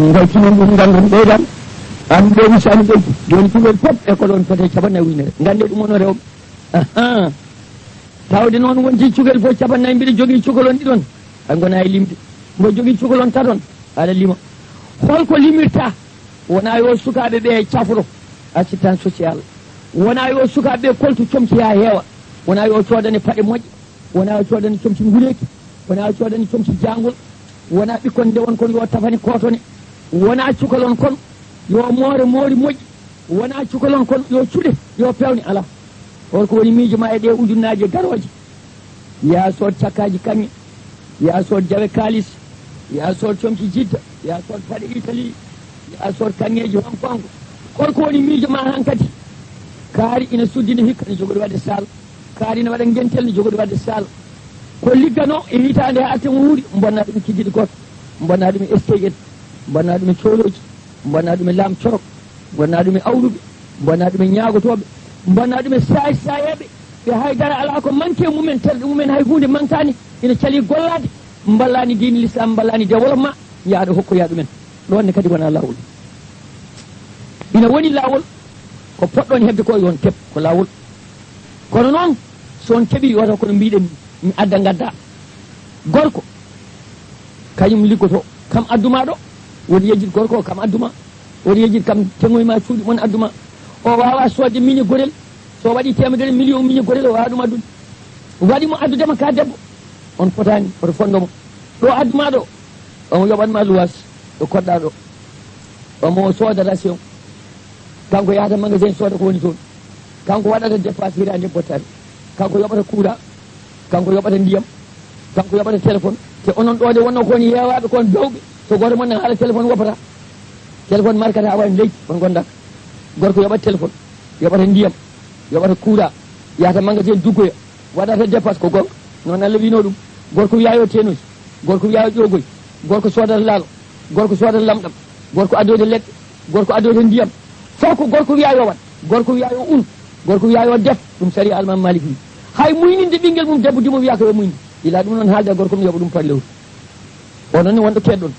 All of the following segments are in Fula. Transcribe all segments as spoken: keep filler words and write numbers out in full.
Ngaltinen ɗum, nganndu ɓeydan. An ɗo misali ɓeydi. Joni cukalel fof e ko ɗon fete capanɗe nayi ujunere. Ngannde ɗum onon rewɓe. Ahan. Tawde noon wonti cukalel fof capanɗe nayi, mbiɗa jogii cukalon ɗiɗon. A ngona e limde. Mbo jogii cukalon taton. Aɗa lima. Holko limirta? Wona yo sukaaɓe ɓe cafro. Assistance sociale. Wona yo sukaaɓe ɓe koltu comci haa heewa. Wona yo coodane paɗe moƴƴe. Wona o coodani comci nguleeki, wona o coodani comci jaangol, wona ɓikkon ndewon kon yo tafani kootone, wona cukalon kon yo moore moori moƴƴi, wona cukalon kon yo cuɗe, yo pewne, alaa. Holko woni miijo ma e ɗe ujunnaaje garooje? Yaa sood cakkaaji kaŋŋe, yaa sood jawe kaalis, yaa sood comci Jidda, yaa sood paɗe Itali, yaa sood kaŋŋeeji Hong Kong. Holko woni miijo ma hankadi? Kaari ina suddina hikka, ina jogori waɗde saal. Kaari ne waɗa ngentel, ne jogori waɗde saal. Ko liggano e hitaande haa arta mo wuuri, mbonna ɗum e kijjiɗe gooto, mbonna ɗum e S T N, mbonna ɗum e coolooji, mbonna ɗum e laam corok, mbonna ɗum e awruɓe, mbonna ɗum e ñaagotooɓe, mbonna ɗum e saay-, saayeeɓe, ɓe hay dara alaa ko manque e mumen, terɗe mumen hay huunde mankaani, ina calii gollaade, mballaani diine Lislaam, mballaani développement, yahda hokkoya ɗumen. Ɗoon ne kadi wonaa laawol. Ina woni laawol ko poɗɗon heɓde ko, yo on keɓ, ko laawol. Kono noon, so on keɓii, yo taw kono mbiɗen mi adda ngadda. Gorko, kañum liggoto, kam adduma ɗo, woni yejjit gorko o, kam adduma, woni yejjit kam teŋoy ma cuuɗi mon adduma. O waawa soodde miñi gorel, so waɗi temedere million miñi gorel, o waawa ɗum addude. Waɗi mo addudema ka debbo, on fotaani, oto fondo mo. Ɗo adduma ɗo, omo yoɓan ma luwaas, ɗo koɗɗa ɗo. Omo sooda ration. Kanko yahata magasin sooda ko woni toon. Kanko waɗata dépasse hiraande bottaari. Kanko yoɓata courant. Kanko yoɓata ndiyam. Kanko yoɓata téléphone. Te onon ɗo de wonno ko woni yeewaaɓe ko on bewɓe. So gooto mon ne haala téléphone woppata. Téléphone markata awa en leydi on gondaka. Gorko yoɓata téléphone. Yoɓata ndiyam. Yoɓata courant. Yahata magasin duggoya. Waɗata dépasse ko gonga. Noon Allah wino ɗum. Gorko wiya yo teenoy. Gorko wiya yo ƴoogoy. Gorko soodata laalo. Gorko soodata lamɗam. Gorko addoyde leɗɗe. Gorko addoyde ndiyam. Fof ko gorko wiya yo waɗ. Gorko wiya yo un. Gorko wiya yo def. Ɗum sariya Almaami Maalik wi. Hay muyninde ɓinngel mum debbo dimo wiya ko yo muyni. Ila ɗum noon haalde e gorko mum yoɓa ɗum par lewru. Onon ne wonɗo keɗɗon.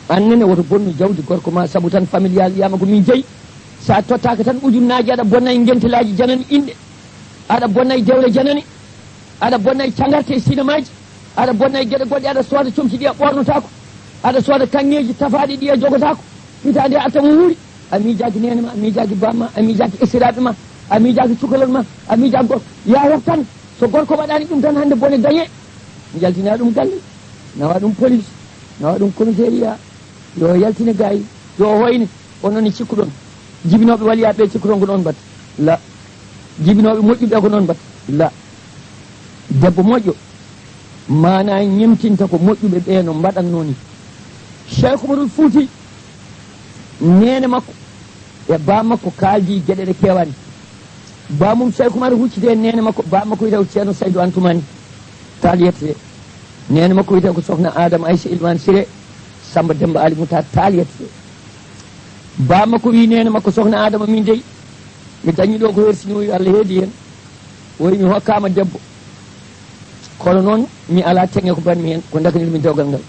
An nene woto bonnu jawdi gorko ma sabu tan familial wiyama ko min jeyi. Sa tottaka tan ujunnaaji aɗa bonna e ngentelaaji janani inɗe. Aɗa bonna e dewle janani. Aɗa bonna e cagarte e sinamaaji. Aɗa bonna e geɗe goɗɗe, aɗa sooda comci ɗi a ɓornotaako. Aɗa sooda kaŋŋeeji tafaaɗi ɗi a jogotaako. Hitaande arta mo wuuri. A miijaaki neene ma, a miijaaki bamma, a miijaaki esiraaɓe ma, a miijaaki cukalon ma, a miijaaki gorko. Ya heɓ tan, so gorko waɗaani ɗum tan hannde bone dañe. Njaltina ɗum galle, nawa ɗum police, nawa ɗum commissariat. Yo yaltine gaay, yo hoyne, onon e cikkuɗon. Jibinooɓe waliyaaɓe ɓe cikkuɗon ko noon mbaɗ. La. Jibinooɓe moƴƴuɓe ko noon mbaɗ. La. Debbo moƴƴo, maana ñemtinta ko moƴƴuɓe ɓe no mbaɗatnoo ni. Cheikh Umarul Fuuti, neene makko e baa makko kaaldi geɗe ɗe keewaani. Baa mum Cheikh Umar hucciti e neene makko, baa makko wiyetee ko Ceerno Saydu Antumani. Taal yettete. Neene makko wiyetee ko Sokhna Adama Aysa Ilman Sire, Samba Demba Ali Mouta, taal yettete. Baa makko wi neene makko Sokhna Adama, min dey, mi dañi ɗo ko hersini, o wi Allah heedi heen. O wi mi hokkaama debbo. Kono noon mi alaa teŋe ko mbaɗmi heen, ko ndakanir mi dewgal ngal.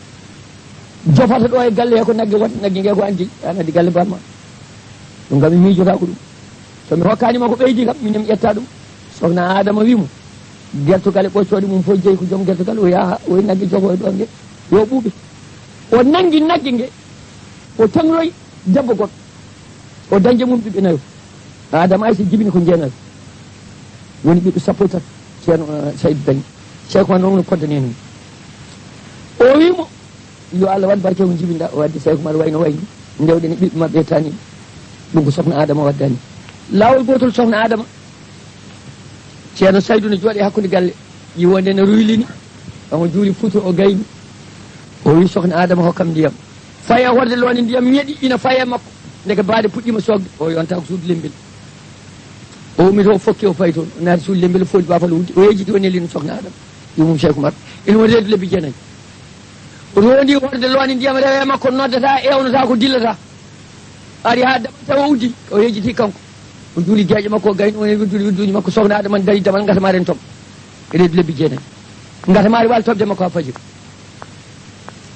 Jofata ɗo e galle he ko nagge wata, nagge nge ko an jeyi, an addi galle bamma. Ɗum kam mi miijotaako ɗum. So mi hokkaani ma ko ɓeydi kam, min mi ƴetta ɗum. Sokhna Adama wi mo, gertogal e ɓoccooɗe mum fof jeyi ko joom gertogal, o yaha, o yi nagge jogo e ɗo nge, yo ɓuuɓe. O nanngi nagge nge, o taŋroyi debbo goɗɗo. O dañde mum ɓiɓɓe nayo. Adama Aysa jibini ko jeenayo. Woni ɓiɓɓe sappo e tato. Ceerno, eh, Saydu dañi. Cheikh Oumar noon no poddani heen. O wi mo, yo Allah waɗ barke ko jibinɗa. O waddi Cheikh Oumar wayno wayni. Ndewɗen e ɓiɓɓe maɓɓe e taani. Ɗum ko Sokhna Adama waddani. Laawol gootol Sokhna Adama. Ceerno Saydu no jooɗi hakkunde galle. Ƴiwonde ne ruylini. Omo juuli futu o gayni. O wi Sokhna Adama hokkam ndiyam. Faye horde loone ndiyam ñeɗi ina faye makko. Ndeke baade puɗɗiima soogde. O yonta ko suudu lembel. O ummi to, o fokki, o fayi toon. O naati suudu lembel, o fooɗi baafal, o wuddi. O yejjiti, o neli no Sokhna Adama. Ɗum mum Cheikh Oumar. Ina woni reedu lebbi jeenayi. O rondi horde loone ndiyam rewe makko, noddata, ewnata ko dillata. Ari haa damal tawa o uddi, o yejjiti kanko. O juuli geeƴe makko, o gayni, o neli wirdude wirduuji makko, Sokhna Adama dari damal ngata maren tom. Reedu lebbi jeenayi. Ngata mari wal tobde makko haa fajiri.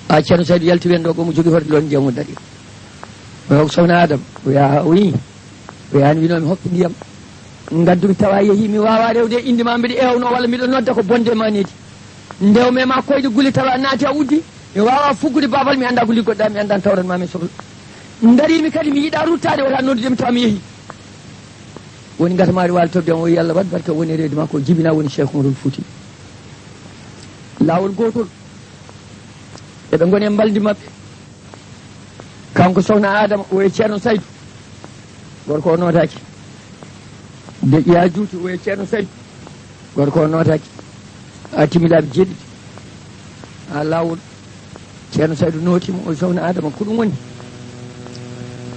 A Ceerno Saydu yalti wendo go, mo jogi horde loone ndiyam o dari. O sohna Adama, o wiya, "Wi." O wiya, "An wino mi hokki ndiyam. Ngaddu mi tawa yehi, mi wawa rewde e inde ma, mbiɗo ewnoo walla mbiɗo nodda ko bonde ma needi. Ndew me ma koyɗe guli tawa naati a uddi. Mi wawa fuggude babal, mi annda ko liggoɗa, mi annda tawran ma mi sohla. Dari mi kadi, mi yiɗa ruttaade, wota noddude mi tawa mi yehi." Woni gata maari waali toɓde, o wi, "Yalla waɗ barke, woni reedu ma ko jibina, woni Cheikh Umarul Fouti." Laawol gootol. Eɓe ngoni e mbaldi maɓɓe. Kanko sohna Adama, o e Ceerno Saydu. Gorko o nootaaki. De ƴeya juuti, o e Ceerno Saydu. Gorko o nootaaki. A timi laabi jeeɗiɗi. A laawol. Ceerno Saydu nootimo, o sohna Adama, ko ɗum woni?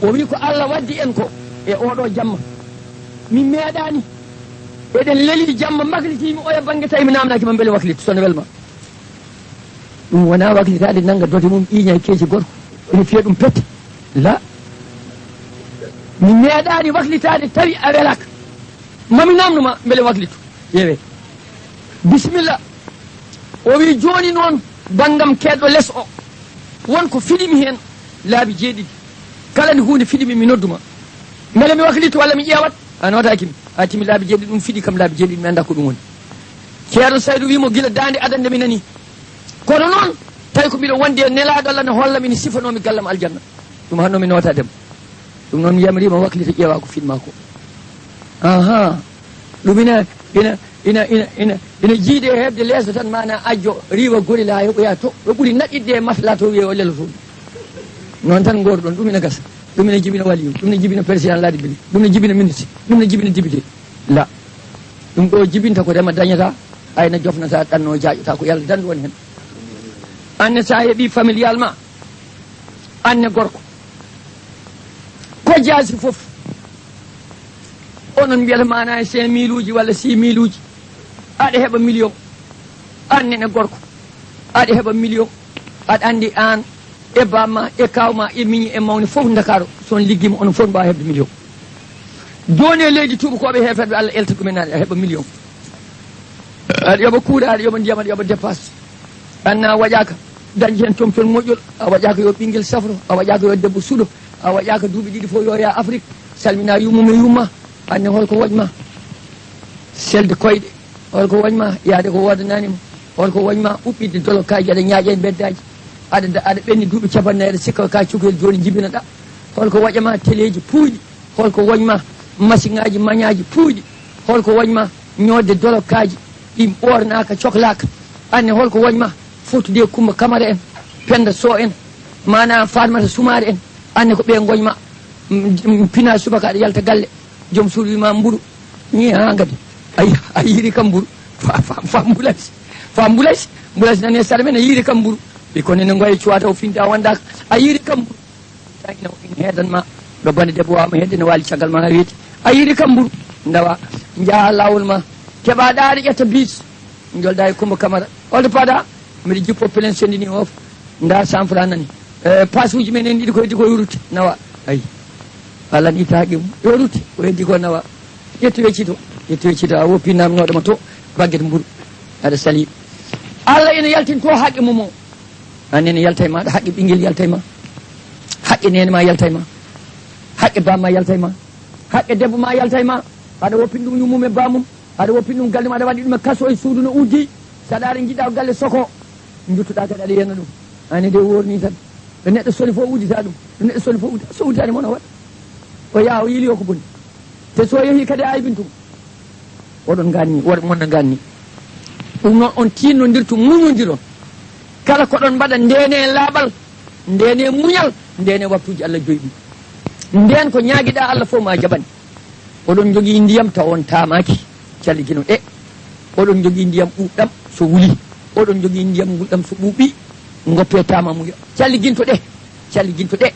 O wi, "Ko Allah waddi en ko e oɗo jamma. Min meeɗaani. Eɗen leli jamma, maklitiimi oya bannge, tawi mi naamnaaki ma mbele waklitu, so ne welma." Ɗum wona waklitaade, nannga dote mum, ƴiiña e keeci gorko, ene fiya ɗum pette. La. Mi meeɗaani waklitaade, tawi a welaaka. Mami naamnu ma, mbele waklitu. Ƴeewe. Bisimilla. O wi, "Jooni noon, banngam keedɗo les o, won ko fiɗimi heen laabi jeeɗiɗi. Kala nde huunde fiɗimi, mi nodduma. Mbele mi waklitu walla mi ƴeewat?" A nootaaki mi. A timi laabi jeeɗiɗi, ɗum fiɗi kam laabi jeeɗiɗi, mi annda ko ɗum woni. Ceerno Saydu wi mo, "Gila daande adannde mi nani. Kono noon, tawi ko mbiɗo wondi e nelaaɗo Allah ne holla mi, ne sifanoo mi gallam aljanna. Ɗum hanno mi noota dem. Ɗum noon mi yamriima waklita ƴeewa ko fiɗma ko." Aha. Ɗum ina, ina, ina, ina, ina, ina jiiɗe heɓde leeso tan, mana ajjo riiwa gorila heɓoya to, ɗo ɓuri naɓitde e masla to wiye o leloto. Noon tan ngorɗon, ɗum ina gasa. Ɗum ina jibina waliyu, ɗum ina jibina président la République, ɗum ina jibina ministre, ɗum ina jibina député. La. Ɗum ɗo jibinta ko rema dañata, ayna jofnata, ɗanno jaaƴata, ko Yalla dandu woni hen. Anne sa heɓi familial ma, anne gorko, ko jaasi fof, onon mbiyata mana e cinq mille uji walla six mille uji, aɗa heɓa million, anne ne gorko, aɗa heɓa million, aɗa andi an e bamma e kawma e miñi e mawni fof Ndakaaru, so on liggima onon fof mbawa heɓde million. Joni e leydi tubakoɓe heferɓe Allah elta ɗumen, aɗa heɓa million. Aɗa yoɓa kuuɗa, aɗa yoɓa ndiyam, aɗa yoɓa dépasse. Anna a waƴaka dañde hen tomtol moƴƴol, a waƴaka yo ɓinguel safro, a waƴaka yo debbo suuɗo, a waƴaka duuɓi ɗiɗi fof yo yaa Afrique, salmina yummum e yumma. Anne holko woƴma? Selde koyɗe. Holko woƴma? Yaade ko wodananima. Holko woƴma? Uɓɓitde dolokaji, aɗa ñaaƴa e beddaji. Aɗa, aɗa ɓenni duuɓi capannayi, aɗa sikka ka cukalel, joni jibinoɗa. Holko woƴama? Teleji puuyɗi. Holko woñma? Masiŋaaji mañaaji puuyɗi. Holko woñma? Ñoodde dolokaaji ɗi ɓoornaaka, coklaaka. Anne holko woñma? Fottude e Kumba Kamara en, Pennda Sow en, maanaa Faatmata Sumaare en. Anne ko ɓe ngoñma. M-, m-, pina subaka aɗa yalta galle. Joom suudu wima mburu. Ñi haa ngadi. Ay, a yiiri kam mburu. Fa, fa, fa mbulasi. Fa mbulasi. Mbulasi nani e sara men a yiiri kam mburu. Ɓikkon ene ngoya cuwata o finta wandaka. A yiiri kam mburu. Tawi no ina heedan ma, ɗo bone debbo wawa ma hedde, ne wali caggal ma ha weeti. A yiiri kam mburu, ndawa, jaa lawol ma, keɓa ɗaari, ƴetta bis, jolda e Kumba Kamara. Holto paɗa? Mbiɗa jippo pelen sendini o, nda cent francs nani. E, passe uji men en ɗiɗi ko heddi ko rutte, nawa. Ayi. Allah ni taaqi mum. Yo rutte, ko heddi ko nawa. Ƴettu weccito, ƴettu weccito, a woppi namnoɗo ma to, bagget mburu. Aɗa sali. Allah ina yaltin to haqqe mum o. An nene yalta e ma, haqqe ɓinguel yalta e ma, haqqe nene ma yalta e ma, haqqe bamma yalta e ma, haqqe debbo ma yalta e ma. Aɗa woppini ɗum yummum e bamum, aɗa woppini ɗum galle mum, aɗa waɗi ɗum e kaso e suudu no uddi. Saɗa aɗa jiɗɗa ko galle soko, duttoɗa kadi aɗa yiyana ɗum. Ani nde worni tan, ɗo neɗɗo soni fof uddita ɗum, ɗo neɗɗo soni fof uddita, so udditani moon a waɗa. O yaha o yiili o ko boni. Te so yehi kadi a aybintu mo. Oɗon ganni, oɗon monna ganni. Ɗum noon on tinnodirtu, muñodiron. Kala ko ɗon mbaɗa, ndene laaɓal, ndene muñal, ndene waktuuji Allah joyi ɗi. Nden ko ñaagiɗa Allah fof ma jaɓan. Oɗon jogii ndiyam taw on taamaaki, calligino ɗe. Oɗon jogii ndiyam ɓuuɓɗam so wuli. Oɗon jogii ndiyam ngulɗam so ɓuuɓi, ngoppe taama muya. Calliginto ɗe, calliginto ɗe.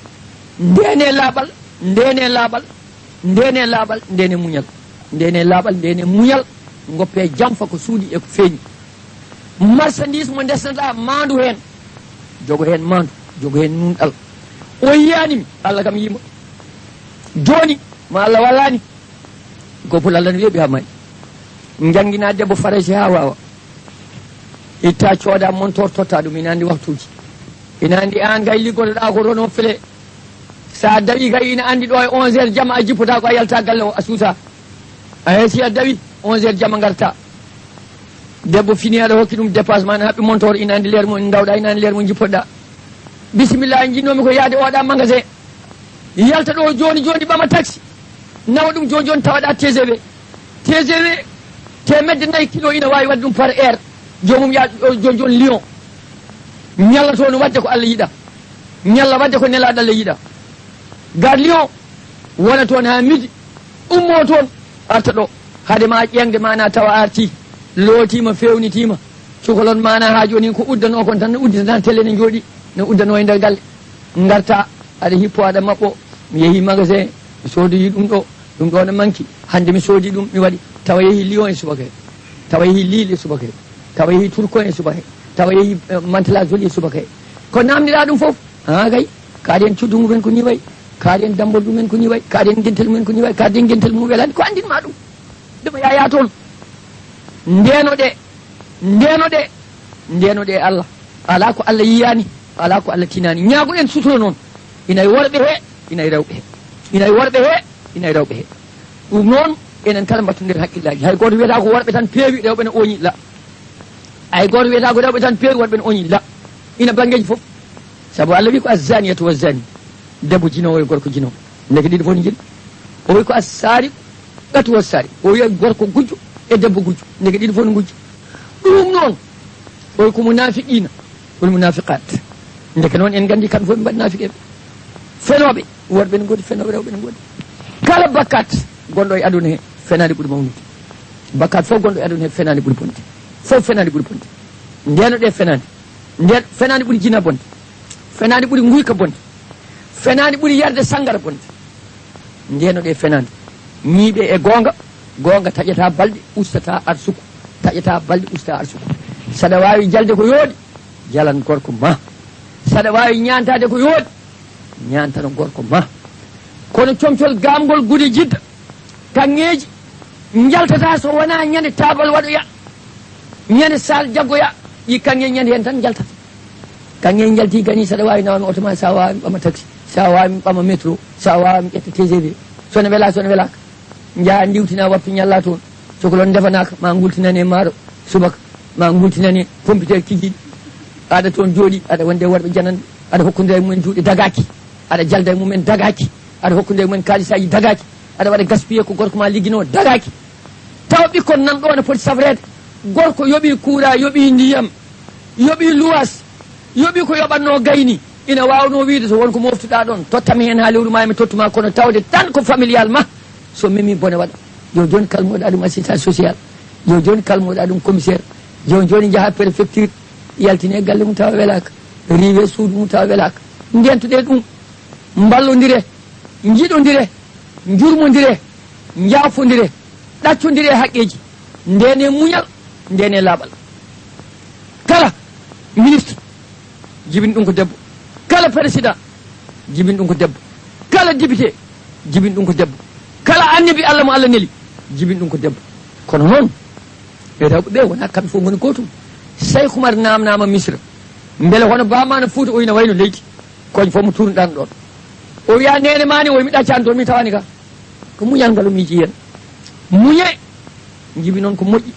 Ndene laaɓal, ndene laaɓal, ndene laaɓal, ndene muñal. Ndene laaɓal, ndene muñal, ngoppe jamfa ko suuɗi e ko feeñi. Marchandise mo ndesnata, maandu heen. Jogo heen maandu, jogo heen nunɗal. O yiyaani mi, Allah kam yii mo. Jooni, ma Allah wallani. Gopol Allah no weeɓi haa maayi. Njanngina debbo Farayse haa waawa. Itta cooda montor totta ɗum, ina anndi waktuuji. Ina anndi aan kay liggotoɗaa ko Renault Flé. So a dawi kay, ina anndi ɗo e onze heures jamma a jippotaako, a yalta galle o, a suusa. A heesi a dawi, onze heures jamma ngarta. Debbo fini, aɗa hokki ɗum dépasse ma, ne haɓɓi montor, ina anndi leer mum, ndawɗa, ina anndi leer mum jippoɗa. Bisimilla, jinnoomi ko yaade oɗa magasin. Yalta ɗo jooni jooni, ɓama taxi. Nawa ɗum jooni jooni, tawaɗa T G V. T G V, teemedde nayi kilo ina waawi waɗde ɗum par heure. Joomum yaa ɗo jooni jooni Lyon. Ñalla toon waɗde ko Allah yiɗa. Ñalla waɗde ko nelaaɗo Allah yiɗa. Gare Lyon, wona toon haa midi. Ummo toon, arta ɗo. Hade ma ƴeeŋde mana tawa arti. Lootiima, feewnitiima. Cukalon mana haa jooni ko uddanoo kon tan, ne uddita tan tele ne jooɗi. Ne uddanoo e nder galle. Ngarta, aɗa hippo, aɗa maɓɓo. Mi yehi magasin, mi sodoyi ɗum ɗo. Ɗum ɗo ne manki. Hannde mi soodi ɗum, mi waɗi. Tawa yehi Lyon e subaka he. Tawa yehi Lille e subaka he. Tawa yehi Turquoise e subaka he. Tawa yehi, eh, Mantes-la-Jolie e subaka he. Ko namdiɗa ɗum fof? Haa kay. Kadi en cuddu mumen ko ni wayi. Kadi en dambol ɗumen ko ni wayi. Kadi en gentel mumen ko ni wayi. Kadi en gentel mum welani. Ko anndin ma ɗum? Ɗum yaya toon. Ndeno ɗe. Ndeno ɗe. Ndeno ɗe Allah. Alaa ko Allah yiyaani. Alaa ko Allah tinaani. Ñaago en sutura noon. Ina e worɓe he, ina e rewɓe he. Ina e worɓe he, ina e rewɓe he. Ɗum noon, enen kala mbattu nder hakkillaaji. Hay gooto wiyata ko worɓe tan peewi, rewɓe ne ooñi, la. Hay gooto wiyata ko rewɓe tan peewi, worɓe ne ooñi, la. Ina banngeeji fof. Sabu Allah wi ko az-zaniyatu waz-zani. Debbo jinoowo e gorko jinoowo. Ndeke ɗiɗi fof ne njiɗi. O wi ko as-sariqu qatu was-sariq. O wi gorko gujjo e debbo gujjo. Ndeke ɗiɗi fof ne ngujjo. Ɗum noon, o wi ko munafiqina wal munafiqat. Ndeke noon en nganndi kamɓe fof ɓe mbaɗi nafiqeɓe. Fenooɓe, worɓe ne ngoodi, fenooɓe rewɓe ne ngoodi. Kala bakkat gonɗo e aduna he, fenaande ɓuri mawnude. Bakkat fof gonɗo e aduna he, fenaande ɓuri bonde. Fof fenaande ɓuri bonde. Ndeno ɗe fenaande. Nden fenaande ɓuri jina bonde. Fenaande ɓuri nguyka bonde. Fenaande ɓuri yarde sanngara bonde. Ndeno ɗe fenaande. Ñiiɓe e goonga. Goonga taƴata balɗe, ustata arsuku. Taƴata balɗe, usta arsuku. Saɗa waawi jalde ko yooɗi, jalan gorko ma. Saɗa waawi ñaantaade ko yooɗi, ñaantano gorko ma. Kono comcol gaamgol gude jidda, kaŋŋeeji njaltata so wonaa ñande taabal waɗoya, ñande sal jaggoya, ɗi kaŋŋeeji ñande heen tan njaltata. Kaŋŋeeji njalti gani, saɗa waawi nawami oto ma, sa waawi ɓama taxi, sa waawi ɓama métro, sa waawi ƴetta T G V. So ne wela, so ne welaaka. Njaha ndiwtina wattu ñalla toon. Cokolon ndefanaaka, ma ngultinane maaro subaka, ma ngultinane pompiteer kikiiɗe. Aɗa toon jooɗi, aɗa wonde worɓe jananɓe, aɗa hokkundira e mumen juuɗe dagaaki, aɗa jalda e mumen dagaaki, aɗa hokkundira e mumen kaalisaaji dagaaki, aɗa waɗa gaspillé ko gorko ma ligginoo dagaaki. Tawa ɓikkon nan ɗo ne poti safreede. Gorko yoɓi kuura, yoɓi ndiyam, yoɓi luwas, yoɓi ko yoɓatnoo gayni. Ina waawnoo wiide so won ko moftuɗaa ɗoon, tottam heen haa lewru ma, mi tottuma, kono tawde tan ko familial ma. So memi bone waɗa. Yo jooni kalmoɗa ɗum assistant social. Yo jooni kalmoɗa ɗum commissaire. Yo jooni njaha préfecture, yaltine galle mum tawa welaaka. Riiwe suudu mum tawa welaaka. Ndentuɗe ɗum. Mballondire. Njiɗondire. Njurmondire. Njaafondire. Ɗaccondire haqqeeji. Ndene muñal. Ndene laaɓal. Kala ministre, jibin ɗum ko debbo. Kala président, jibin ɗum ko debbo. Kala député, jibin ɗum ko debbo. Kala annabi Allah mo Allah neli, jibin ɗum ko debbo. Kono noon, e rewɓe ɓe wonaa kamɓe fof ngoni gootum. Seyku Umar naamnaama Misra, mbele hono Ba Maana Fuuta o ina wayno leydi. Koñ fof mo tuurnuɗaa ɗoon. O wiya, "Neene maa ne?" O wi, "Mi ɗaccaani toon, mi tawaani ka." Ko muñal ngal o miiji heen. Muñe, njibi noon ko moƴƴi.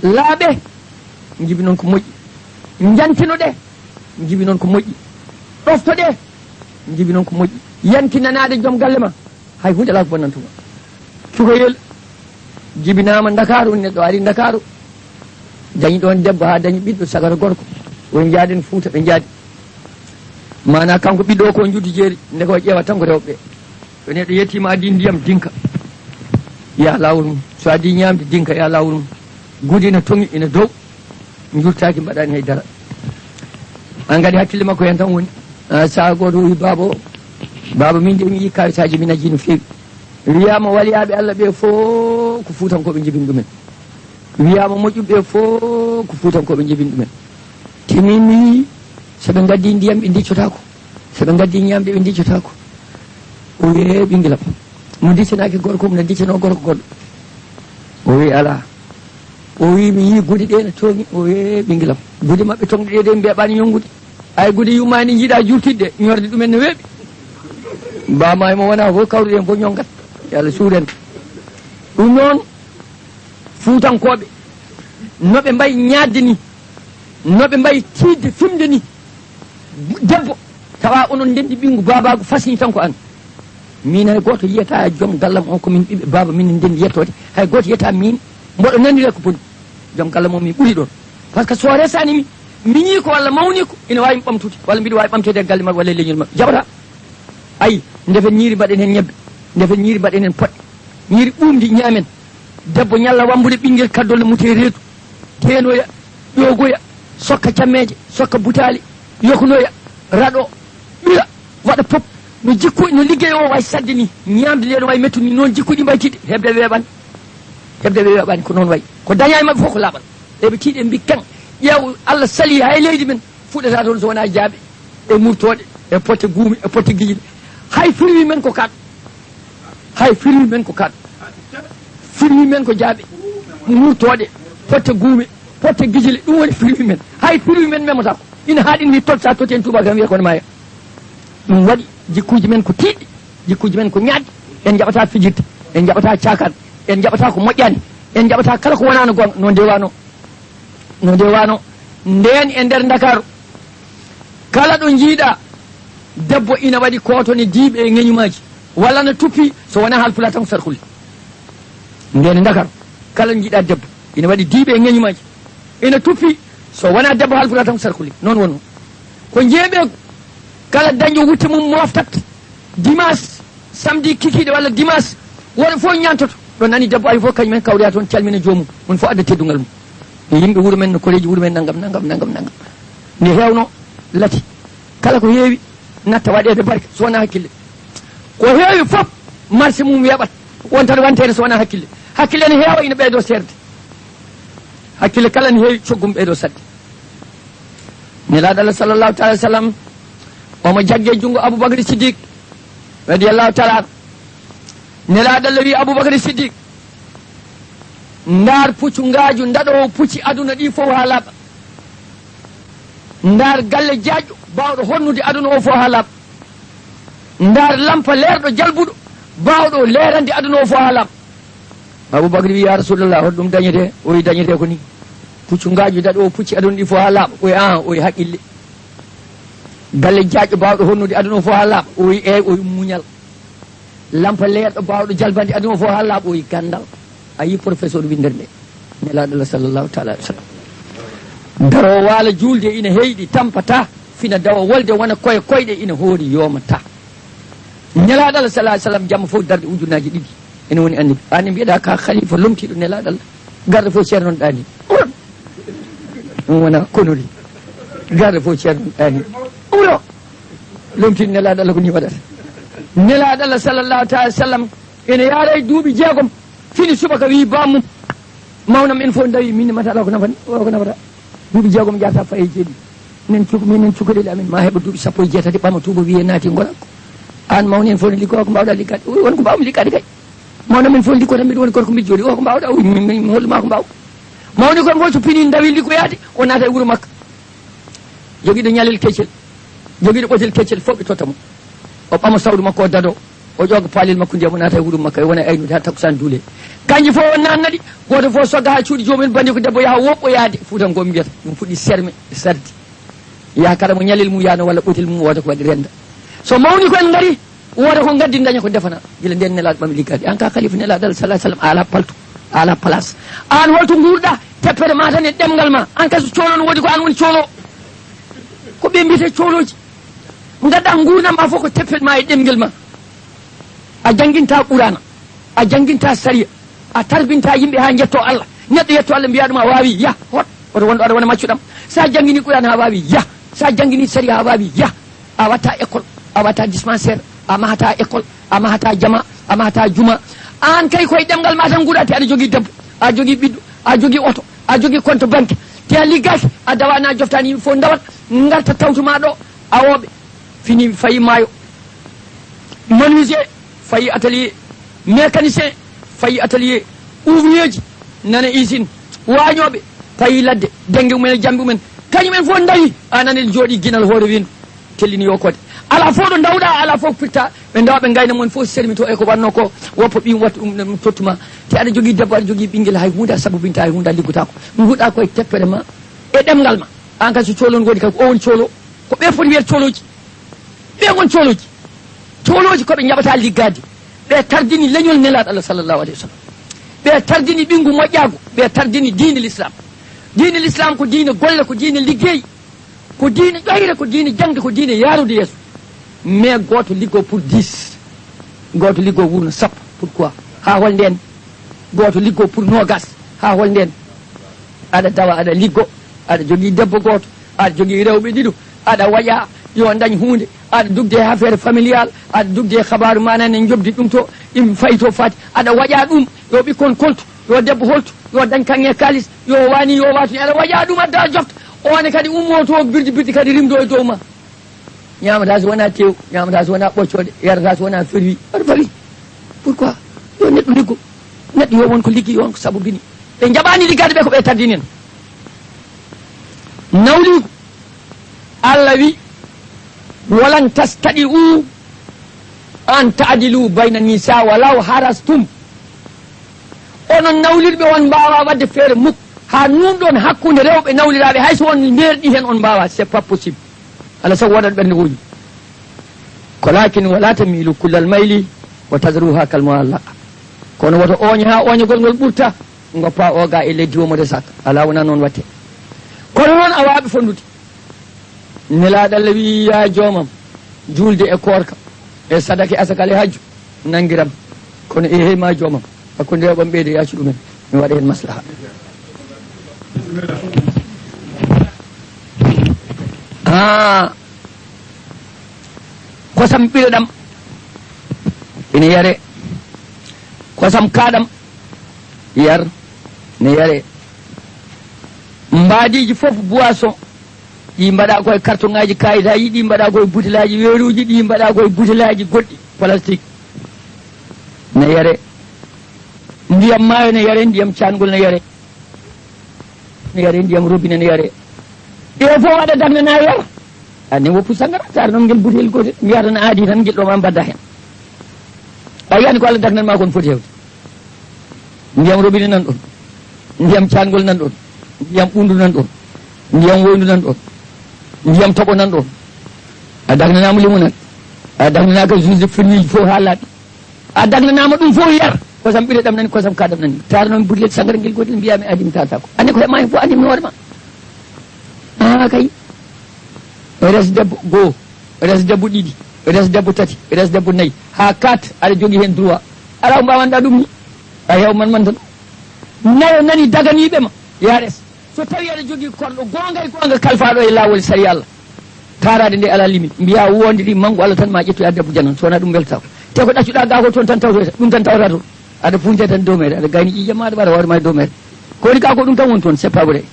Laaɓe, njibi noon ko moƴƴi. Njantino ɗe, njibi noon ko moƴƴi. Ɗofto ɗe, njibi noon ko moƴƴi. Yankinanaade joom galle ma, hay huunde alaa ko bonnanta ma. Cukalel jibinaama Ndakaaru, neɗɗo ari Ndakaaru, dañi ɗoon debbo haa dañi ɓiɗɗo, sagata gorko. Woni njaaden Fuuta, ɓe njaadi. Maanaa kanko ɓiɗɗo o ko njuddu jeeri, ndeke o ƴeewa tan ko rewɓe. So neɗɗo yettiima, addi ndiyam, dinka, yaa laawol mum. So addi ñaamde, dinka, yaa laawol mum. Gude ina toŋi, ina dow, njurtaaki, mbaɗaani hay dara. Aan kadi hakkille makko heen tan woni. Ah, sahaa gooto o wi baaba o, "Baaba, min de mi yii kaalisaaji, mi najjii no feewi." Wiyaama waliyaaɓe Allah ɓe fof ko Fuutankooɓe njibini ɗumen. Wiyaama moƴƴuɓe ɓe fof ko Fuutankooɓe njibini ɗumen. Te min mi yii, so ɓe ngaddi ndiyam, ɓe ndiccotaako. So ɓe ngaddi ñaamde, ɓe ndiccotaako. O wi, "Ee, ɓinngel am, mo diccanaaki gorko mum, no diccanoo gorko goɗɗo?" O wi, "Alaa." O wi, "Mi yii gude ɗe no toŋi." O wi, "Ee, ɓinngel am, gude maɓɓe toŋɗe ɗe de, mbeeɓaani ñonngude. Ay, gude yummaani njiɗa juurtidde, ñorde ɗumen no weeɓi." Mbama e mo wona fof kawruɗen fof ñongat. Yo Allah suren. Ɗum noon, Fuutankooɓe, no ɓe mbayi ñaadde ni, no ɓe mbayi tiiɗde, fimde ni, debbo, tawa onon ndendi ɓinngu baabaagu fasni tan ko an. Min hay gooto yiyata joom gallam on ko min ɓiɓɓe baaba, min ndendi yettoode. Hay gooto yiyata min mboɗo nanira ko boni. Joom gallam on min ɓuri ɗon. Par ce que so resani mi, miñi ko walla mawni ko, ina waawi mi ɓamtude, walla mbiɗo waawi ɓamteede e galle maɓɓe walla e leñol maɓɓe. Jaɓata. Ayi, ndefen ñiiri mbaɗen heen ñebbe, ndefen ñiiri mbaɗen heen poɗɗe. Ñiiri ɓuumndi ñaamen. Debbo ñalla wambude ɓinngel kaddol no mutee reedu, teenoya, ƴoogoya, sokka cammeeje, sokka butaali, yoknoya, raɗo, ɓira, waɗa pop. No jikku, no liggey o wayi sadde ni, ñaamde nde no wayi mettude ni, noon jikkuɗi mbayi tiiɗde, heɓde weeɓani. Heɓde weeɓani ko noon wayi. Ko dañaa e maɓɓe fof ko laaɓal. Eɓe tiiɗi, ɓe mbi kan, ƴeew, Allah sali hay leydi men. Fuɗata toon so wonaa jaaɓe, e murtooɗe, e potte guumi, e potte gijile. Hay firwi men ko kaɗ. Hay firwi men ko kaɗ. Firwi men ko jaaɓe, murtooɗe, potte guumi, potte gijile. Ɗum woni firwi men. Hay firwi men memata ko. Ina haaɗi ni tot, sa totti en tuuba kam wiya kono maaya. Ɗum waɗi jikkuuji men ko tiiɗɗi, jikkuuji men ko ñaaɗɗi. En njaɓata fijirde, en njaɓata caakan, en njaɓata ko moƴƴaani, en njaɓata kala ko wonaano goonga, no ndewano. No ndewano ndeen e nder Ndakaaru, kala ɗo njiiɗa debbo ina waɗi kootone diiɓe e ŋeñumaaji, walla na tuppi, so wonaa Haalpulaar tan ko sarkulli. Ndeen e Ndakaaru, kala ɗo njiiɗa debbo ina waɗi diiɓe e ŋeñumaaji, ina tuppi, so wonaa debbo Haalpulaar tan ko sarkulli. Noon wonno. Ko njeeɓeeku, kala dañɗo wutte mum moftat, dimanche, samedi kikiiɗe walla dimanche, worɓe fof ñaantoto. Ɗo nani debbo ari fof, kañum en kawroya toon, calmina joomum. Woni fof adda teddungal mum. E yimɓe wuro men no koreeji wuro men, nanngam, nanngam, nanngam, nanngam. Nde heewno lati. Kala ko heewi natta waɗeede barke, so wonaa hakkille. Ko heewi fof, marché mum weeɓat. Wontat wanteede so wonaa hakkille. Hakkille ne heewa, ina ɓeydo seerde. Hakkille kala ne heewi, coggu mum ɓeydo saɗde. Nelaaɗo Allah sallallahu taala wa sallam, omo jagge junngo Abubakar Siddiq, radiyallahu taala anhu. Nelaaɗo Allah wi Abubakar Siddiq, ndaar puccu ngaaju ndaɗoowo pucci aduna ɗi fof haa laaɓa. Ndaar galle jaajɗo baawɗo honnude aduna o fof haa laaɓa. Ndaar lampa leerɗo jalbuɗo baawɗo leerande aduna o fof haa laaɓa. Abubakar wi, "Ya Rasulallah, hoto ɗum dañete?" O wi, "Dañete ko ni. Puccu ngaaju daɗo o pucci aduna ɗi fof haa laaɓa." O wi, "Aan," o wi, "haqqille. Galle jaajɗo baawɗo honnude aduna o fof haa laaɓa." O wi, "Eey," o wi, "muñal. Lampa leerɗo baawɗo jalbande aduna o fof haa laaɓa." O wi, "Ganndal." A yi professeur winndere nde. Nelaaɗo Allah sallallahu taala alaihi wasallam. Daroo waala juulde ina heyɗi tampata, fina dawa wolde wona koye koyɗe ina hoori yoomata. Nelaaɗo Allah sallallahu alaihi wasallam jamma fof darde ujunnaaji ɗiɗi. Ene woni annabi. Aan ne mbiyeɗaa ka khalifa lomtiiɗo Nelaaɗo Allah. Garde fof ceerno ɗaani. Ɗum wona konori. Garde fof ceerno ɗaani. Uro. Lomtiiɗo Nelaaɗo Allah ko ni waɗata. Nelaaɗo Allah sallallahu taala alaihi wasallam ene yaara e duuɓi jeegom. Fini subaka wi bammum. Mawnam en fof ndawi, min mata ala ko nafani, o ko nafata. Duuɓi jeegom jaata faye jeeɗi. Nen cuk-, minen cukalel amen ma heɓa duuɓi sappo e jeetati, ɓama tuuba wiye naati ngora. Aan mawni en fof ne liggo, ko mbawɗa liggade? O wi, won ko mbawmi liggade kay. Mawnam en fof liggo tan, mbiɗo woni gorko mbiɗo jooɗi. O ko mbawɗa? O wi, min, min, min holluma ko mbaw. Mawni kon fof so fini ndawi liggoyaade, o naata e wuro makka. Jogiiɗo ñalel keccel, jogiiɗo ɓotel keccel fof ɓe totta mo. O ɓama sawru makko o dado, o ƴooga paalel makko ndiyam o naata e wuro makka, e wona e aynude haa takkusaan duule. Kanji fof o naatna ɗi, gooto fof sogga haa cuuɗi joomum en, bandi ko debbo yaha woɓɓoyaade, fuutanko mbiyata. Ɗum fuɗɗi serme, sardi. Yaha kala mo ñalel mum yaano walla ɓotel mum wooda ko waɗi renda. So mawni ko en ngari, wooda ko ngaddi daña ko defana. Gila nden Nelaaɗo ɓami liggaade. Aan ka khalifa Nelaaɗo Allah sallallahu alaihi wasallam, a ala paltu, a ala place. Aan holto nguurɗa, teppere ma tan e ɗemngal ma. Aan kay so coolo no woodi ko aan woni coolo. Ko ɓe mbiyete coolooji. Ngadda nguurndam ma fof ko teppere ma e ɗemngel ma. A jannginta Qur'aana, a jannginta sariya, a tarbinta yimɓe haa njetto Allah. Neɗɗo yetto Allah mbiya ɗum a waawi, yah, hot. Oto wonɗo aɗa wona maccuɗam. Sa janngini Qur'aana haa waawi, yah. Sa janngini sariya haa waawi, yah. A watta école, a watta dispensaire, a mahata école, a mahata jama, a mahata juma. Aan kay koye ɗemngal ma tan nguurɗa, te aɗa jogii debbo, a jogii ɓiɗɗo, a jogii oto, a jogii compte banque. Te a liggaaki, a dawana, a joftaani yimɓe fof ndawat, ngarta tawtuma ɗo, awooɓe, fini fayi maayo. Menuisier fayi atelier, mécanicien fayi atelier, ouvrier ji nana usine, waañooɓe payi ladde, dennge mumen e jamɗe mumen. Kañumen fof ndawi, aan aɗa jooɗii ginal hoore weendu. Tellini yo koode. Alaa fof ɗo ndawɗaa, alaa fof firta. Ɓe ndawa ɓe ngayna mon fof sermito e ko wannoo ko, woppa ɓiyum watta ɗum, ɗum tottuma. Te aɗa jogii debbo, aɗa jogii ɓinngel, hay huunde a sabobinta, hay huunde a liggotaako. Nguɗɗaa koye teppere ma e ɗemngal ma. Aan kadi so coolon woni kadi, ko o woni coolo. Ko ɓe foti wiyede coolooji. Ɓe ngon coolooji. Coolooji ko ɓe njaɓata liggaade. Ɓe tardini leñol Nelaaɗo Allah sallallahu alayhi wa sallam. Ɓe tardini ɓinngu moƴƴaagu. Ɓe tardini diine l'islam. Diine l'islam ko diine golle, ko diine liggey. Ko diine ƴoyre, ko diine jaŋde, ko diine yaarude yeeso. Mais gooto liggoo pour dix, gooto liggoo wuurna sappo. Pourquoi? Haa hol ndeen? Gooto liggoo pour noogas. Haa hol ndeen? Aɗa dawa, aɗa liggo, aɗa jogii debbo gooto, aɗa jogii rewɓe ɗiɗo, aɗa waƴa yo dañ huunde, aɗa dugde e affaire familial, aɗa dugde e habaaru ma nane njoɓdi ɗum to, im fay to fati, aɗa waƴa ɗum, yo ɓikkon koltu, yo debbo holtu, yo dañ kaŋŋe kaalis, yo waani, yo waatu, aɗa waƴa ɗum, adda jofta, oone kadi ummo to birdi birdi kadi rimdo e dow ma. Ñaamata so wonaa tew, ñaamata so wonaa ɓoccooɗe, yarata so wonaa ferwi, aɗa fawi. Pourquoi? Yo neɗɗo liggo. Neɗɗo yo won ko liggi, yo won ko sabu bini. Ɓe njaɓaani liggaade ɓe ko ɓe tardini en. Nawliigu, Allah wi, "Walan tastati'u an ta'dilu bayna nisa walaw harastum." Onon nawlirɓe, on mbaawaa waɗde feere muk haa nuunɗon hakkunde rewɓe nawliraaɓe, hay so on mbeerɗi heen, on mbaawaa, c'est pas possible. Alaa sago waɗat ɓernde wooñi. Ko laakin wala tamilu kullal mayli wa tadruha kal muallaqa. Kono woto ooñe haa ooñagol ngol ɓurta, ngoppa o ga e leddi, womode sak. Alaa, wonaa noon waɗte. Kono noon a waawi fonndude. Nelaaɗo Allah wiyi, "Yaa joomam, juulde e koorka, e sadaka e asakal e hajju, nanngiram." Kono e hey ma joomam, hakkunde rewɓe am ɓeyde yaacu ɗumen, mi waɗa heen maslaha. Ah, kosam ɓiɗo ɗam ina yare, kosam kaaɗam yar ne yare, mbaadiiji fof boisson, ɗi mbaɗa koye kartoŋaaji, kaayitaaji, ɗi mbaɗa koye butelaaji weeruuji, ɗi mbaɗa koye butelaaji goɗɗi plastique. Ne yare. Ndiyam maayo ne yare, ndiyam caangol ne yare. Ne yare, ndiyam robinet ne yare. Ɗe fof aɗa dagnana yara. Anne woppu sangara, taar noon ngel butel gootel. Mbiya tan aadi tan, ngel ɗo ma mbadda heen. A yiyani ko Allah dagnan ma kon foti heewde. Ndiyam robinet nan ɗon, ndiyam caangol nan ɗon, ndiyam ɓunndu nan ɗon, ndiyam woyndu nan ɗon, ndiyam toɓo nan ɗon. A dagnanaama limonade, a dagnanaaka jus de fruit fof haa laaɓi. A dagnanaama ɗum fof yar. Kosam ɓiɗo ɗam nani, kosam kaaɗam nani. Taar noon butel sangara ngel gootel, mbiya mi aadi mi taarta ko. Anne ko heɓma heen fof, anne mi hoore ma. Ah, kay. Res debbo goo, res debbo ɗiɗi, res debbo tati, res debbo nayi, haa kat aɗa jogii heen droit. Alaa ko mbaawanɗaa ɗum ni. A heew man man tan. Nayo nani daganiiɓe ma, yaa res. So tawii aɗa jogii korɗo goonga e goonga kalfaaɗo e laawol sariya Allah, taaraade nde alaa limite. Mbiyaa woondiri manngu Allah tan ma ƴettoya debbo janan, so wonaa ɗum weltaako. Te ko ɗaccuɗaa gaa ko toon tan tawtoyta, ɗum tan tawata toon. Aɗa fuunte tan dow meere, aɗa gayni ƴiiƴam ma, aɗa mbaɗa hoore ma e dow meere. Ko woni kaa ko ɗum tan woni toon, c'est pas vrai.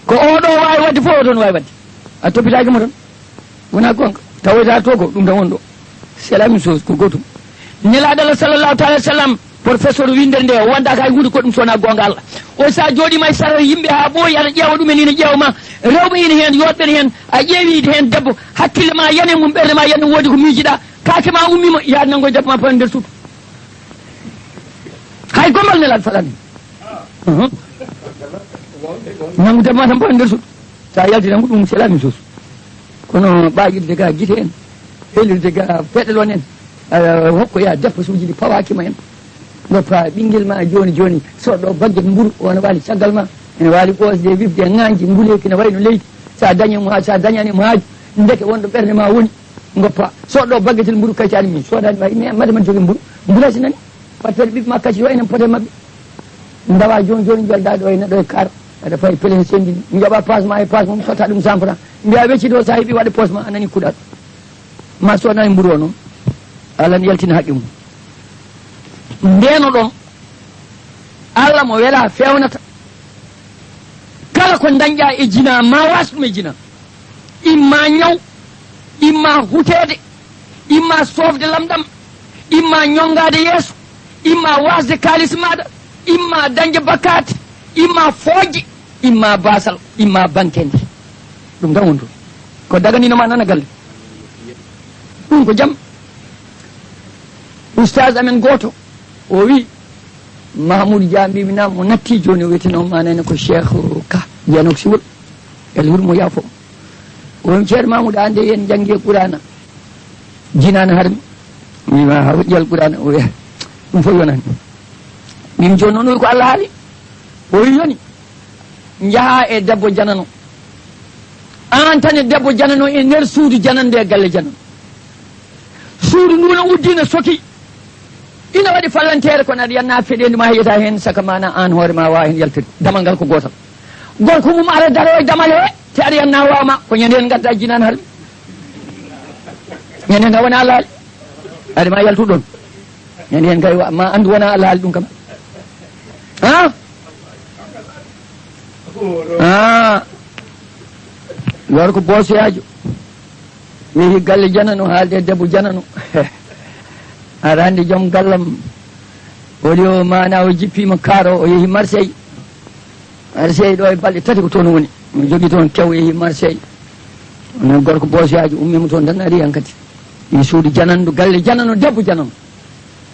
Ko oo ɗoo waawi waɗde fof, oo toon waawi waɗde. A toppitaaki mo tan. Wonaa goonga. Tawoyta to ko ɗum tan woni ɗo. C'est la même chose, ko gootum. Nelaaɗo Allah sallallahu taala wa sallam, professeur winndere nde, o wanndaaka hay huunde ko ɗum so wonaa goonga Allah. O so a jooɗiima e sara yimɓe haa ɓooyi, aɗa ƴeewa ɗum en, ina ƴeewa ma. Rewɓe ina heen, yooɗɓe ina heen. A ƴeewi heen debbo, hakkille ma yana e mum, ɓernde ma yana, woodi ko miijiɗaa. Kaake ma ummiima, yaa nanngo debbo ma, fawa nder suudu. Hay gombal Nelaaɗo faɗani. Uhum. Nanngu debbo ma tan, fawa nder suudu. So a yalti tan ko ɗum, c'est la même chose. Kono ɓaƴirde ga gite en, helirde ga peɗelon en, a, hokkoya dépenseuji ɗi pawaaki ma en. Goppa ɓinngel ma jooni jooni, soɗɗo bagget mburu, o ne waali caggal ma, ene waali ɓoosde, wifde, ŋaañde, nguleeki ne wayno leydi. So a dañi mo, so a dañani mo haaju, ndeke wonɗo ɓernde ma woni. Goppa, soɗɗo baggetel mburu kaytaani min, soodani ma, mais made man jogii mburu, mbulasinani. Waɗ feere ɓiɓɓe ma kadi yo enen pote maɓɓe. Ndawa jooni jooni, njolda ɗo e neɗɗo e kar, aɗa fayi pelen senndini. Njoɓa paas ma e paas mum, sotta ɗum cent francs. Mbiya wecci ɗo, so a heɓi waɗa poos ma, a nani kuɗal. Ma sodna e mburu o noon, Allah ne yaltina haqqe mum. Ndeeno ɗon, Allah mo wela fewnata. Kala ko dañɗa e jina, ma was ɗum e jina. Imma ñaw, imma huteede, imma soofde lamɗam, imma ñonngaade yeeso, imma wasde kaalis maaɗa, imma dañde bakkaat, imma fooƴde, imma baasal, imma bankende. Ɗum tan woni toon. O daganino ma nana galle. Ɗum ko jam. Ustaas amen gooto, o wi, Mahamudu Dia, mbimi naam, mo natti jooni, o wiyeteno manene ko Cheikh Ka, jeyanok siwol. El hurmo yaafo. O wi, Ceerno Mahamudu, an de yen janngi e Qur'aana. Jinaan harmi. Mbima, ha woƴƴi Alqur'aana, o wiya, ɗum fof yonani. Min jooni noon, o wi ko Allah haali. O wi yoni, njaha e debbo janano. An tan e debbo janano e nder suudu janande e galle janano. Suudu ndu no uddi, no soki. Ina waɗi fallanteere, kono aɗa yanna feɗeendu ma heƴata heen, saka mana an hoore ma wawa heen yaltude. Damal ngal ko gootal. Gorko mum ara daro e damal he, te aɗa yanna wawma, ko ñande heen ngadda jinaan harmi. Ñande heen nga wona Allah haali. Aɗa ma yaltu ɗon. Ñande heen kay wa-, ma anndu wona Allah haali ɗum kam. Ha? Ha? Gorko boosoyaajo. Yehi galle janano, haalde e debbo janano. Aɗa anndi joom gallam, o waɗi o mana, o jippima kaaro, o yehi Marseille. Marseille ɗo e balɗe tati ko toon woni. Mo jogii toon kew, yehi Marseille. Onon gorko boosoyaajo, ummima toon tan, ari hankadi. Yehi suudu janandu, galle janano, debbo janano.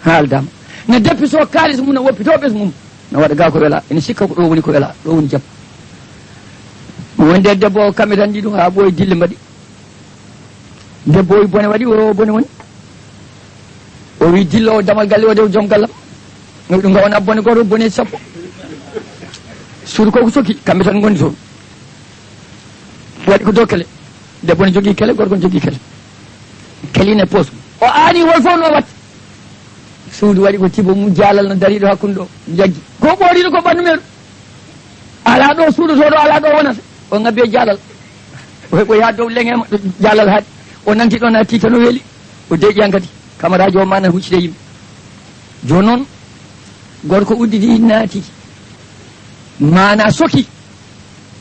Haaldama. Ne deppi so kaalis mum, ne woppito ɓes mum. Ne waɗa ga ko wela. Ene sikka ko ɗo woni ko wela. Ɗo woni jam. Mo wonde e debbo o, kamɓe tan ɗiɗo haa ɓooyi dille mbaɗi. Debbo o wi bone waɗi, o bone woni. O wi dillo o damal galle o de joom gallam. O wi ɗum ga wona bone gooto, bone sappo. Suudu ko ko soki, kamɓe tan ngondi toon. Waɗi ko dow kele. Debbo ne jogii kele, gorko ne jogii kele. Kele ne poos. O aani hol fof no watta. Suudu waɗi ko tibo mum jaalal no dariiɗo hakkunde ɗo. Jaggi. Ko ɓooriɗo ko ɓanndu meeɗo. Alaa ɗo suudoto ɗo, alaa ɗo wonata. O ŋabbi e jaalal. O heɓoyi haa dow leŋe mo, jaalal haaɗi. O nanti ɗo naati tan o weeli. O deeƴi hankadi. Kamaraajo o mana huccita yimɓe. Jooni noon, gorko udditi naati. Mana soki.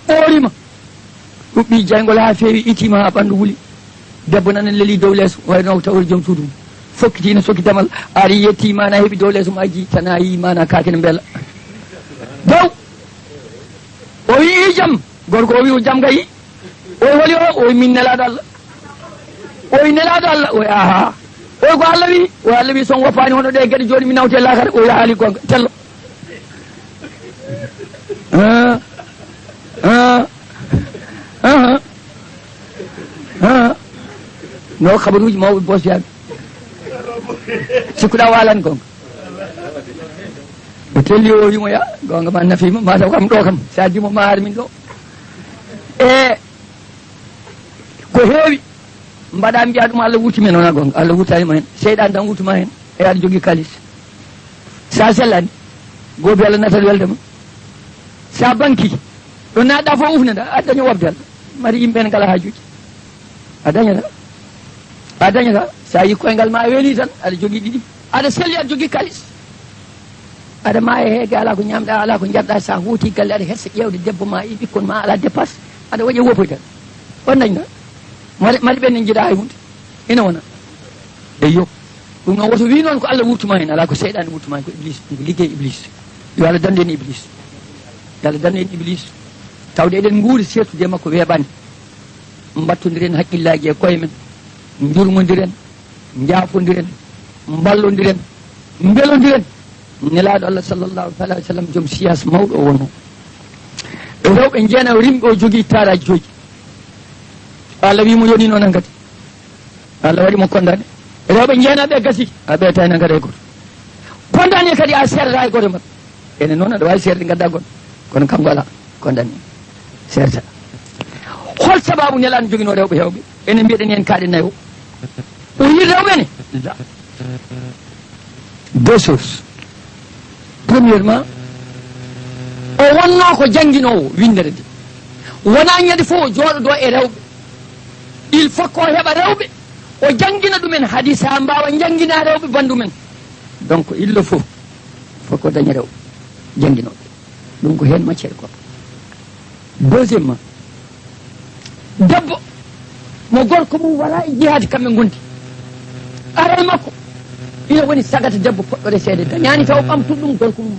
Ɓoorima. Huɓɓi jayngol haa feewi, itima haa ɓanndu wuli. Debbo nana leli dow leeso, wayno ko tawri joom suudu mum. Fokkiti ina soki damal, ari yetti mana heɓi dow leeso majji, tana yi mana kaake ne mbela. Daw! O wi, "I jam?" Gorko o wi, "O jam gayi." O wi, "Holi o?" O wi, "Min nelaaɗo Allah." O wi, "Nelaaɗo Allah?" O wi, "Aha." O wi, "Ko Allah wi?" O wi, "Allah wi, so on woppaani hono ɗe geɗe jooni, mi nawte laakara." O wi, "A haali goonga, tello." Ah, ah, ah, ah. No kabaruuji mawɓe bosiyaaɓe. Sikkuɗaa walan goonga. O telli o wimo ya, goonga ma nafiima, ma taw kam ɗo kam. Sa dimo ma ar min ɗo. E ko heewi. Mbaɗa mbiya ɗum Allah wurti men, wona goonga. Allah wurtani ma heen. Seyɗan tan wurtuma heen. E aɗa jogii kalis. Sa sellani, goobi Allah natat weldema. Sa banki, ɗo naɗɗa fof ufnata, a daña wobde Allah. Mari yimɓe en ngala haajuji. A dañata. A dañata. Sa yi koyngal ma weli tan, aɗa jogii ɗiɗi. Aɗa selli, aɗa jogii kalis. Aɗa maaya heege, ala ko ñamɗa, ala ko jarɗa. Sa hooti galle, aɗa hersa ƴeewde debbo ma e ɓikkon ma, ala dépasse. Aɗa waɗi e wopoy tan. On dañta. Mari, mari ɓen en jiɗa hay hunde. Ina wona. Eyyo. Ɗum noon, woto wi noon ko Allah wurtuma heen. Alaa, ko seyɗaane wurtuma heen, ko Iblis. Ɗum ko liggey Iblis. Yo Allah dandu en Iblis. Yo Allah dandu en Iblis. Tawde eɗen nguuri, seertude e makko weeɓaani. Mbattondiren hakkillaaji e koye men. Njurmondiren, njaafondiren, mballondiren, mbelondiren. Nelaaɗo Allah sallallahu taala alaihi wa sallam, joom siyaas mawɗo o wonno. E rewɓe njeena o rimɓe, o jogii taaraaji jooyi. Allah wii mo yoni noon hankadi. Allah waɗi mo condamné. Rewɓe njeena ɓe gasi, a ɓeyata heen hankadi hay gooto. Condamné kadi a seerata hay gooto e maɓɓe. Ene noon aɗa waawi seerde ngadda goɗɗo. Kono kanko alaa. Condamné. Seerta. Hol sababu Nelaaɗo joginoo rewɓe heewɓe? Enen mbiyeɗen en kaaɗe nayo. O yiɗi rewɓe ne? La. Deux choses. Premièrement, o wonnoo ko jannginoowo winndere nde. Wonaa ñande fof o jooɗodoo e rewɓe. Il faut ko heɓa rewɓe, o janngina ɗumen hadis haa mbaawa njanngina rewɓe banndu men. Donc, il le faut, faut ko daña rewɓe jannginooɓe. Ɗum ko heen matière goɗɗo. Deuxièmement, debbo mo gorko mum wala e jihaadi kamɓe ngondi. Aray makko ina woni sagata debbo poɗɗo reseede, dañaani taw ɓamtuɗo ɗum gorko mum.